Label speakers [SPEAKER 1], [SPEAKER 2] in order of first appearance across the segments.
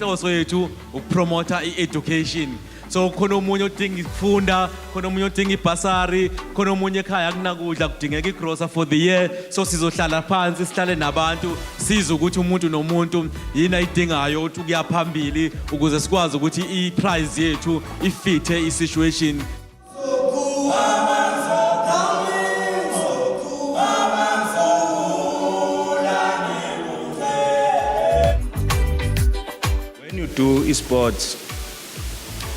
[SPEAKER 1] Inhloso yethu ukupromotha i-education. So khona omunye odinga ukufunda, khona omunye odinga ibhasari, khona omunye ekhaya akunakudla, kudingeka igrosa for the year. So sizohlala phansi, sihlale nabantu, sizwe ukuthi umuntu nomuntu yini ayidingayo ukuthi ukuya phambili, ukuze sikwazi ukuthi i-prize yethu ifithe i-situation.
[SPEAKER 2] When you do esports,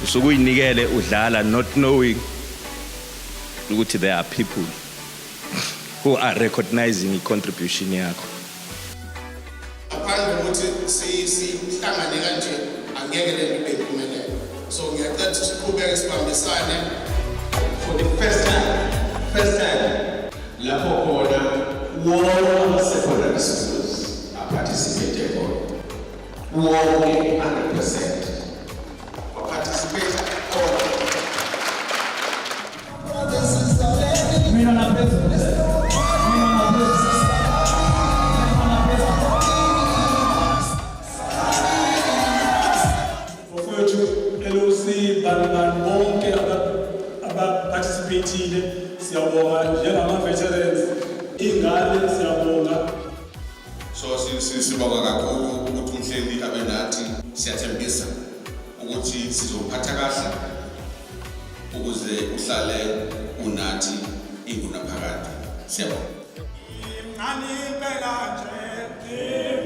[SPEAKER 2] usuke uyinikele udlala, not knowing ukuthi there are people who are recognizing i-contribution yakho.
[SPEAKER 3] Ngaphandle kokuthi sihlangane kanje, angeke le nto ibe impumelelo. So ngiyacela ukuthi siqhubeke sibambisane.
[SPEAKER 4] For the first time lapho khona wonke ama-secondary schools aparticipate khona, wonke 100%.
[SPEAKER 3] Participate khona.
[SPEAKER 5] Mina naphezulu. Mina naphezulu. Mina naphezulu.
[SPEAKER 6] Bafowethu, LOC, bani bani bonke abaparticipatile, siyabonga njengama-veterans, iy'ngane, siyabonga.
[SPEAKER 3] So sibonga kakhulu ukuthi umhleli abe nathi. Siyathembisa ukuthi sizophatha kahle ukuze uhlale unathi ingunaphakade. Siyabonga.
[SPEAKER 6] Ngani impela nje.